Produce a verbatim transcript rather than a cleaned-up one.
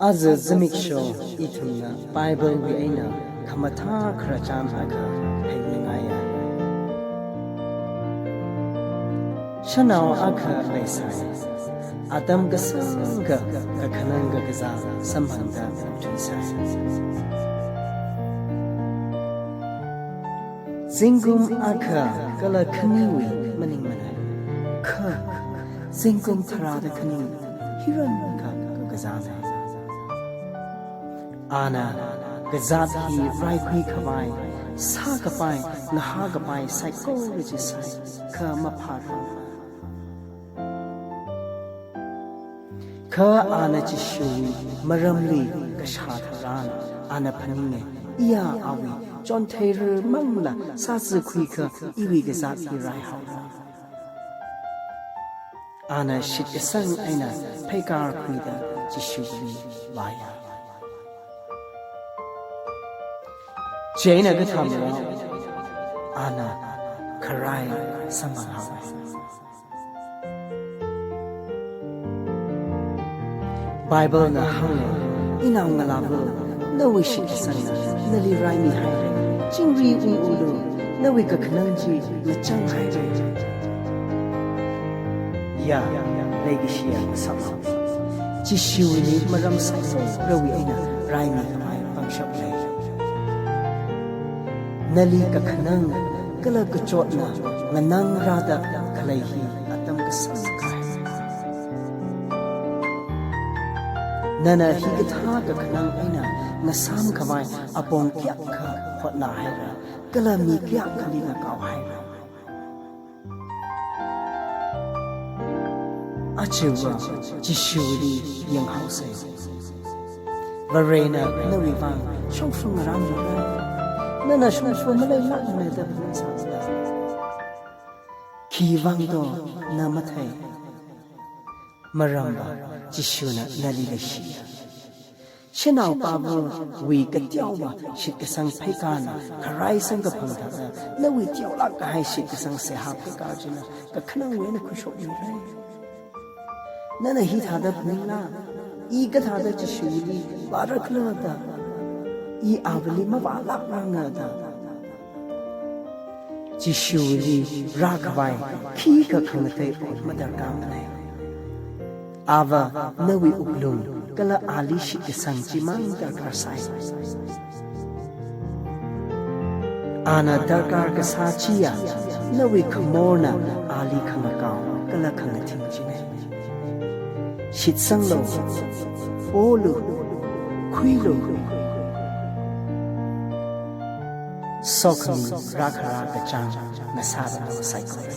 Aja zimiksho ithumna Bible wui eina khamathā khararchan akha hāngngaiya. Shanao akha leisai. Atam kasāngkha kakhanang kakazā samphangda thuisai. Zingkum akha kala khaniwui maningmana. Kha zingkum tharāda khani hiyākha kakazāna. Ana kazāt hi raikhui khavai, sākapai, ngahā kapai saikora chi sāi, kha maphāra. Kha ana Jishuwui maramli kashā tharan, ana phaninga, iya awui chontheirarmangla sāzakhuikha iwui kazāt hi raihaora. Ana shitkasang eina pheikar khuida Jishuli vāya. Chieina kathāmara, ana kharai samphanghaowa. Bible na hānga, inao ngalāva, nawui shitkasangna nali raimihaira, chingri ungulu, nawui kakhanang chi ngachanghaira. Ya, leikashiya ngasaklu. Jishuli maram saikorawui eina raimikhavai pangshap lei. Nali kakhanang kala kachotna nganāngrāda khalei hi atam kasāngkahai. Nana hikathā kakhanang eina ngasāmkhavai apong kayākha hotnāhaira, kala mi kayākhali ngakaohaira. Aja Jishuli yanghaosa. Varena nawui vang shongfa ngarānmira. Nana shongfa maleilākmada phaningsāsa. Khiwuivang do na mathei? Maramva Jishuna nali leishiya. Shanaopavawui kateowa shitkasang pheikarna kharai samkaphang thāda, nawui teolāk kahai shitkasang seihā pheikar china kakhanangwui eina khuishokmira. Nana hithāda phaningla, i kathāda Jishuli vārakhala da, i avali mavālākranga da. Jishuli rākhavai khikha khangatei ot madarkarmana. Ava nawui wuklung kala ali shitkasang chimang darkar sai. Ana darkar kasā chiya nawui khamorna ali khangakao kala khangathing china. Shitsanglu, polu, khuilu. Sokhami rākhara kachāng ngasāda saikora.